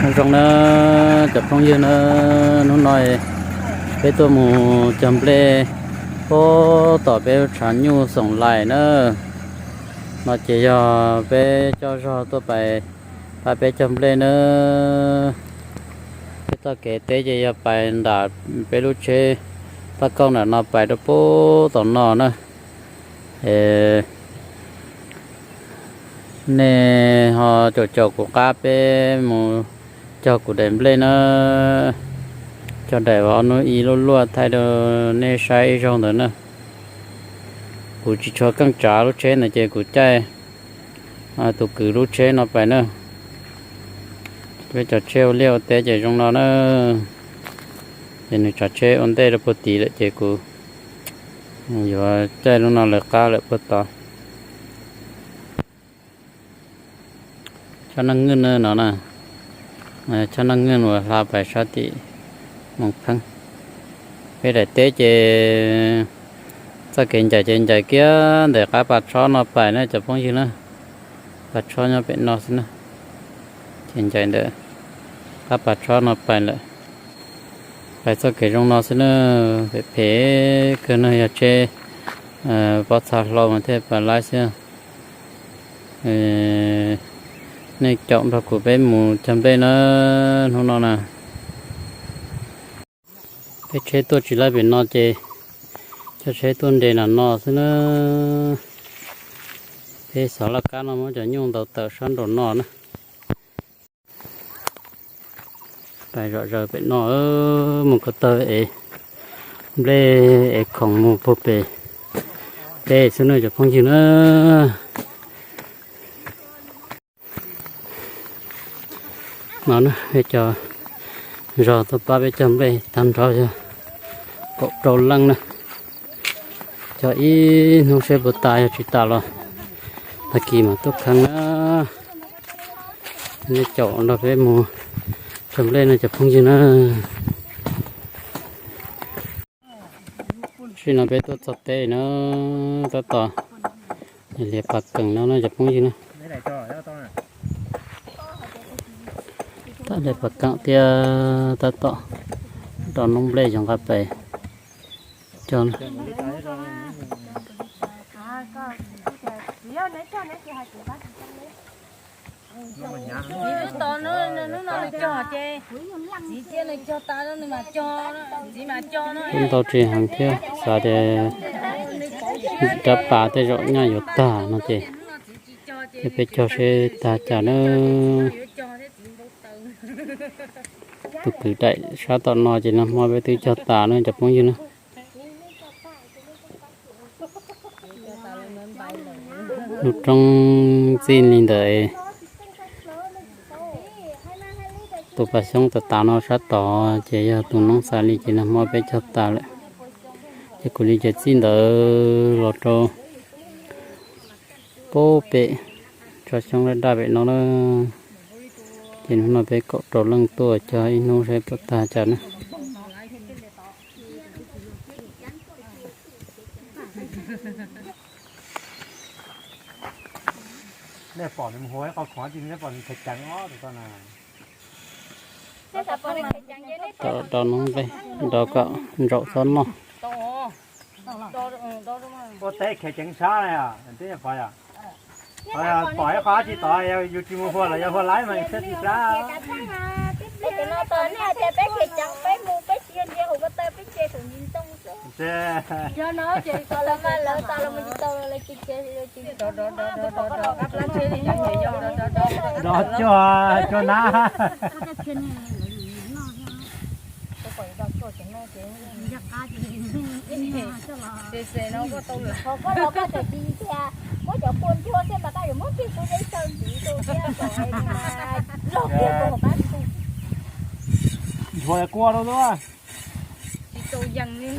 Nyob zoo na cov phooj ywg na, hnub no peb tuaj mus cog nplej puag tom peb lub tshav nyuj Xoom Lais na. No ces yog peb coj zog tuaj pais pab peb cog nplej na. Peb txoj kev teb ces yog pais nram peb lub tsheb paj koob nram no pais rau puag tom no na. Nej ho caum caum kuv qab peb mus cog kuv daim nplej na. Cog daim uas ob hnub ib luaj luaj thaij rau nej saib ib zaug ntawd na. Kuv tsis tshua keej tsav lub tsheb ntawd ces kuv caij tus kwv lub tsheb no pais na. Peb cov tsheb ua liaj ua teb ces zoo no na. Ces nws tsav tsheb ua ntej rau puag tid lawm ces kuv yuav caij lub no lawv qab lawm puag tod. Tsob neej nwj no na, tsob neej nwj uas hla pais sab tim Moos Pheeb. Peb daim teb ces txoj kev ncaim ces ncaim kiag ntawm qab pas tshob no pais na cov phooj ywg na. Pas tshob nyob pem no xwb na. Ces ncaim ntawm qab pas tshob no pais lawm. Pais txoj kev zoo no xwb na. Phem phem kawg no yog tsheb pob txha hlau mas thiaj pais laib xwb. Nej caum nrog kuv peb mus cog nplej na, hnub no na. Peb tsheb tuaj tsis laib pem no ces coj tsheb tuaj nres nram no xwb na. Peb xov laj kab no muab cov nyuj ntaus tawm sab nraum no na. Pais zom zaws pem no mus ko taw es nplej es khoom mus puag pem teb xwb na cov phooj ywg na. No na peb cov zog tuaj pab peb cog nplej tag nrho yog kaum rau leej na. Cog ib hnub seb puas tas, yog tsis tas los tag kis mam tuaj kheej na. Nej caum nrog peb mus cog nplej no cov phooj ywg na. Tam sim no peb tuaj txog teb na, tab tom lias pas keem no na cov phooj ywg na. Tab lias pas keem thiab tab tom rau noob nplej cov nqa pem cog. Txiv tos no, hnub no nws cog ces txiv cia nws cog tas nws mam cog, txiv mam cog no. Tub ntau tsis heev thiab xav tias rab pas tej zaum nyaj yuav tag no ces peb cog seb tag cas na. Tus kwv daim sab tom no ces nag hmo peb twb cog tas na cov phooj ywg na. Lub roob txij li ntawd, tus pas xyoob tas tas no sab tod ces yog tus noob xav li ces nag hmo peb cog tas lawm. Ces kuv li ces txij ntawd los rau pub pem tsob xyoob daj daj pem no na. Ces hnub no peb kaum rau leej tuaj cog ib hnub saib puas tag cas na. Nej pom nws mus hu ib qho khoom tis, nej pom nws khav ceev os tus no na. Rau noob nplej, rau kom ntsaum txhob noj. Ua teb khav ceev sab na, pom ib qho dab tsi tod yus tsis mus hu los yog hu laib mas thiaj tsis sab. Rov cuag cuag nab. Muab cov kua ntsuag xwb mas koj yuav muab kiag kuv zeb xyaw ntxiv rau thiab kom log kiag rau hauv qab ntuj. Nthuav kua rau lub. Tsis tau yees li.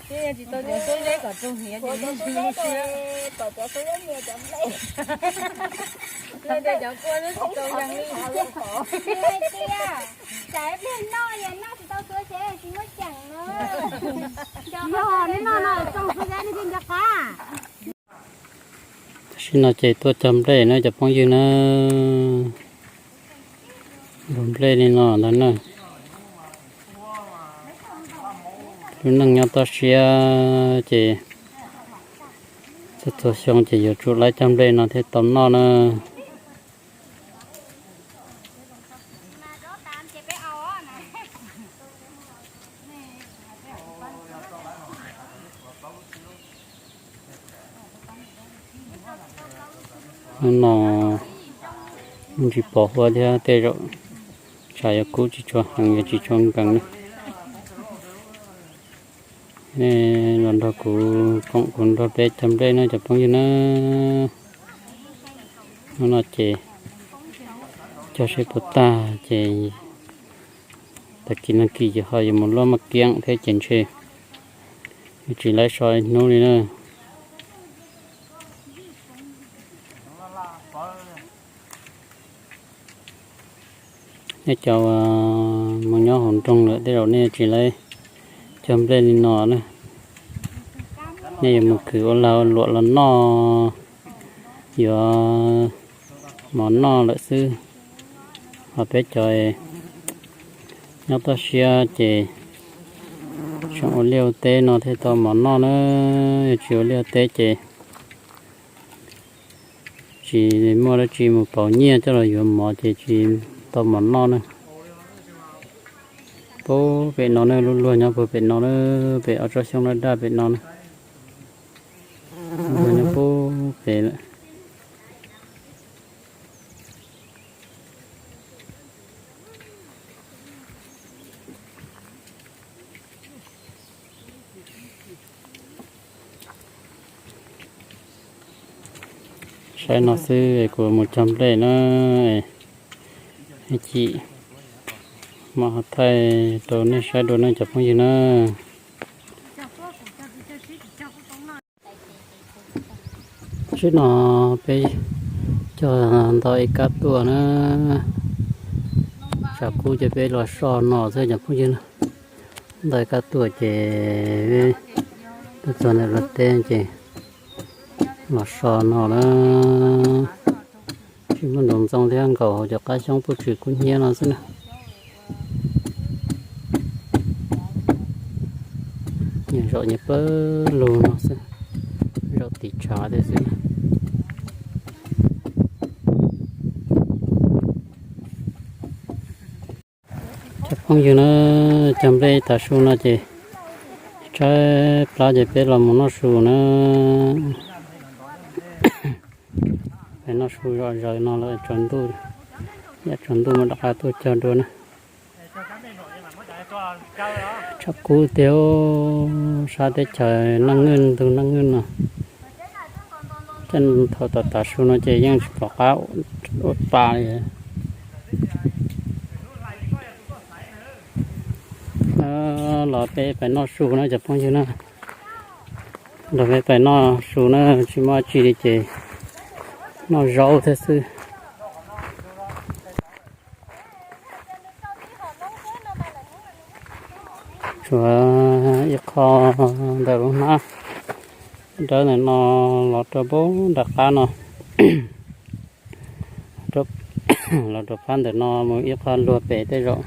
Tsis tau cov suab zeb kom raug hniav ces kom cov suab zeb nias cov nplej. Nplej tej cov kua xwb tsis tau yees li. Tsam ib pliag noj es noj tsis tau suab zeb tsis muaj ceem na. Yog nej noj no tau suab zeb nej thiaj nco qab. Tam sim no ces tuaj cog nplej na cov phooj ywg na. Nplej li no ntag na. Lub neej nyob toj siab ces txhua txhua xyoo ces yuav tsum laib cog nplej no thiaj tau noj na. Hnub no kuj tsis pom huab thiab, tej zaum tshav yuav kub tsis tshua heev, yuav tsis tshua nkees na. Los nrog kuv koom kuv nrog peb cog nplej na cov phooj ywg na. Hnub no ces cog seb puas tag ces tag kis no kis ces ho yuav mus luaj maj kiab thiab ces ntshe yuav tsis laib so ib hnub li na. Nej cov mus nyob hauv nroog lawm tej zaum nej tsis laib cog nplej li no na. Nej yuav mus khwv ua lag ua luam los noj, yuav mov noj lawm xwb. Ho peb cov nyob toj siab ces tseem ua liaj ua teb no thiaj tau mov noj na. Yog tsis ua liaj ua teb ces tsis muaj dab tsi mus pauv nyiaj coj los yuav mov ces tsis tau mov noj na. Puag pem no na, lub luag nyob puag pem no na, pem ob tsob xyoob daj daj pem no na. Lub luag nyob puag pem lawm. Saib no xwb kuv mus cog nplej na, chim mam ho thaij rau nej saib dua nej cov phooj ywg na. Tsheb no peb cog nto ib kab tuaj na, tshav kub ces peb los so no xwb cov phooj ywg na. Nto ib kab tuaj ces tuaj txog ntawm luag teb ces los so no na. Tsis muaj ntoo ntxoo thiab, nkaum hauv cov qab xyoob puj tswm kub hnyiab no xwb na. Nyob zaum nyob pawg lug no xwb, zaum tim tshav thiab xwb. Cov phooj ywg na, cog nplej tav su no ces tshaib plab ces peb los mus noj su na. Peb noj su zom zaws no lawm tsaus ntuj, yam tsaus ntuj mus rov qab tuaj cog dua na. Tshav kub tiag, sab teb chaws neeg nwj ntug neeg nwj no. Tej thaum tav tav su no ces yeej tsis pom qab ua pa li. Los peb pais noj su na cov phooj ywg na. Los peb pais noj su na, tsis muaj dab tsi li ces noj zaub thiab xwb. Tshuav ib qho ntawm lub hnab dawb ntawm no los rau pab nram qab no, los rau phab ntawm no mus ib qho luag pem tej zaum.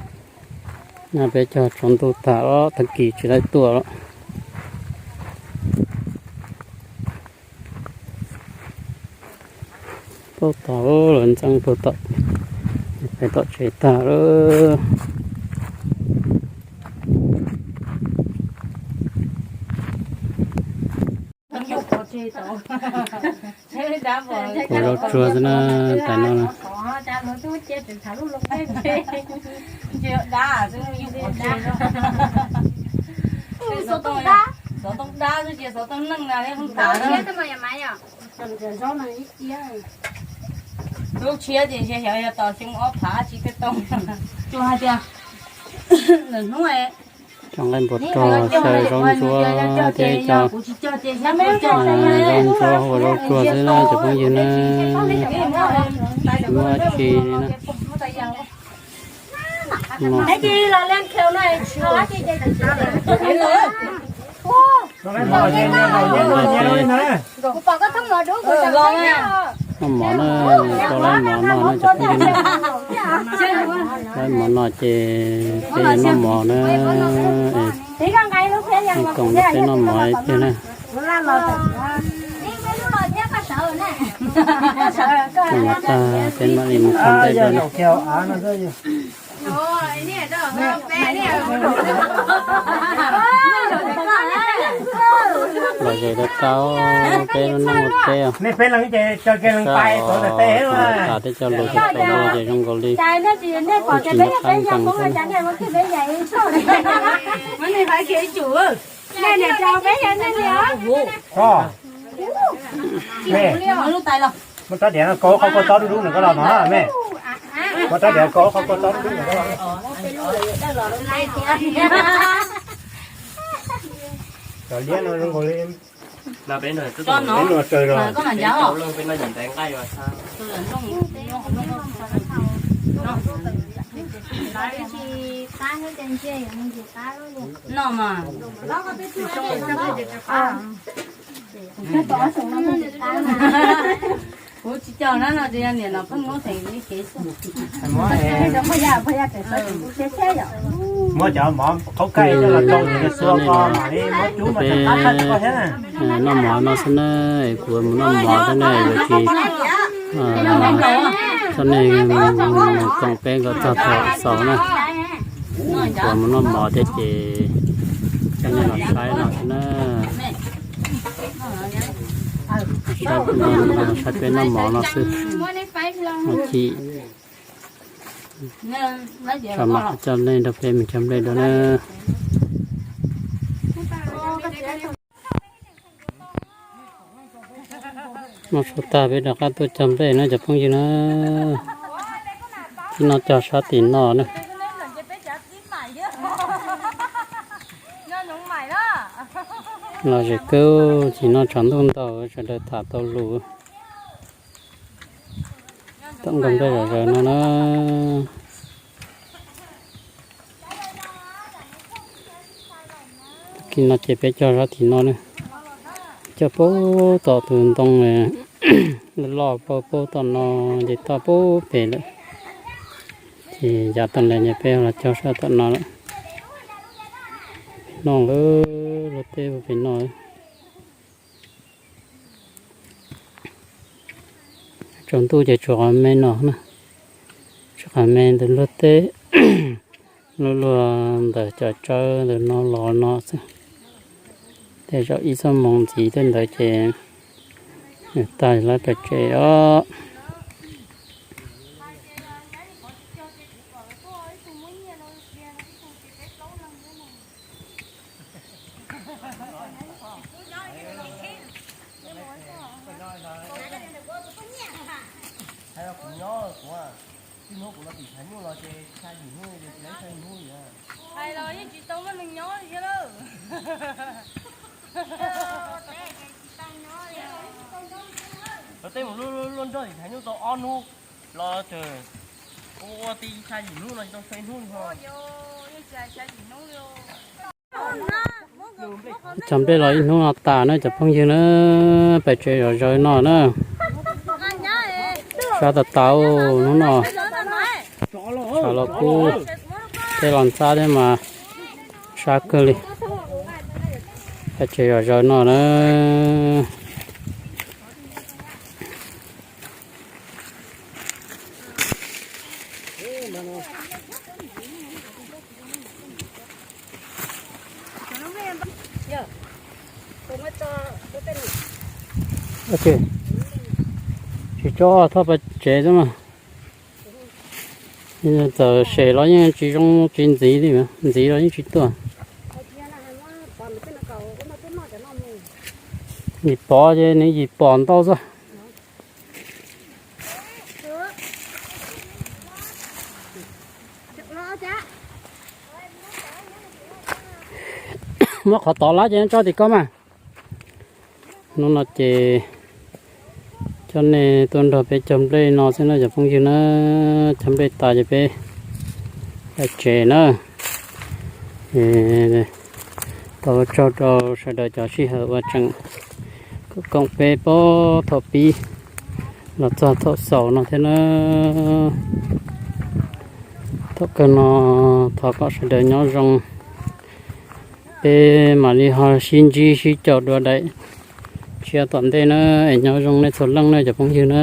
Nyob peb cog tsaus ntuj tag los tag kis tsis laib tuaj lawm. Puag tom lawv ntxeev puag tom, pem tom tsev tag lawm. Ua zaub tsuag xwb na, tais no. Xov tooj dab xwb ces xov tooj neej na, xov tooj tas na. Lub tshiab ces xyov yog tos xyoo ob phav tsis tej tooj. Tsuas hais tias lwm hnub cov nqaij npua rog xyaw zaub ntsuab thiab cov zaub ntsuab ua zaub tsuag xwb na cov phooj ywg na. Tsis muaj dab tsi li na. Kuv pom koj thoob los dub kuv los na. Noj mov na, tau lawv mov no na cov phooj ywg na. Lawv mov no ces peb yuav noj mov na. Koom peb noj mov tiag na. Noj mov tag peb mam li mus kho nplej dua na. Lom zem tau tau, peb noj ua teb. Teb cov lus txog tau lus ces zoo nkaus li kuj tsis nco qab nkees xwb. Muab rab diav no kaus qhov kua txob dub dub nws koj los no me. Muab rab diav kaus qhov kua txob dub dub nws koj los. Cov liab no zoo nkaus li peb nua tsawg los. Kuv tsis coj na no ces yog niam no pheej muab feem li kev xwb. Muab cov mov qhaub kaij coj los rau ces nws xuas koj mam li muab cub mas tseem qab tshaj koj thiab na. Noj mov no xwb na, kuv mus noj mov thiab na, yuav tsis coj nej mus koom peb nkawd txog thaum xaus na. Kuv mus noj mov thiab ces coj nej los saib no xwb na. Saib peb noj mov no xwb. Mus chim tso mam coj nej nrog peb mus cog nplej dua na. Noj su tag peb rov qab tuaj cog nplej na cov phooj ywg na. Tib no cog sab tim no na. Lom zem kawg, tsis noj tshav ntuj ntau sawv daws tham tau lus. Tau nrog nplej zom zaws no na. Tag kis no ces peb cog sab tim no na. Cog puag tom tus ntoo loj loj puag tom no ces toj puag pem lawm. Ces yav tag lawm ces peb los cog sab tom no lawm. Pem no lawm, luag teb puag pem no. Tsaus ntuj ces tsuas qhov me no na, tsuas qhov me ntawm luag teb. Luag luag ntawm cov tsawb ntawm no los no xwb. Tej zaum ib xuab moos ntxiv tej ntawd ces nws tag lawv pem tsev os. Hais los yeej tsis tau muaj neeg nyob li thiab lawm. Lawv tej mus luaj luaj nrog tim Thaiv Nyuj tau ob hnub los tseem ua ua ti xya yim hnub no tsis tau xya hnub li ho. Cog nplej los ib hnub no tas na cov phooj ywg na, pem tsev zom zaws no na. Sab tau tau hnub no, tshav los kub, tej los ntxab thiab mas sab kawg li. Pem tsev zom zaws no na. Tsis tso thoj pem tsev xwb mas. Txawm sem los yeej tsis zoo tsis ntxiv li, ntxiv los yeej tsis tuaj. Yim pov ces nws yim pom ntau xwb. Muab qhov tod lab ces tso tim ko mas. Hnub no ces coj nej tuaj nrog peb cog nplej no xwb na cov phooj ywg na. Cog nplej tas ces peb pem tsev na. Tau ua tsaug rau sawv daws cov sij hawm uas tseem koom peb puag thaum pib Los txog thaum xaus no thiab na. Thaum kawg no thov kom sawv daws nyob zoo. Peb mam li ho sib ntsib sib caum dua daim tshiab tom ntej na. Es nyob zoo nej txhua leej na cov phooj ywg na.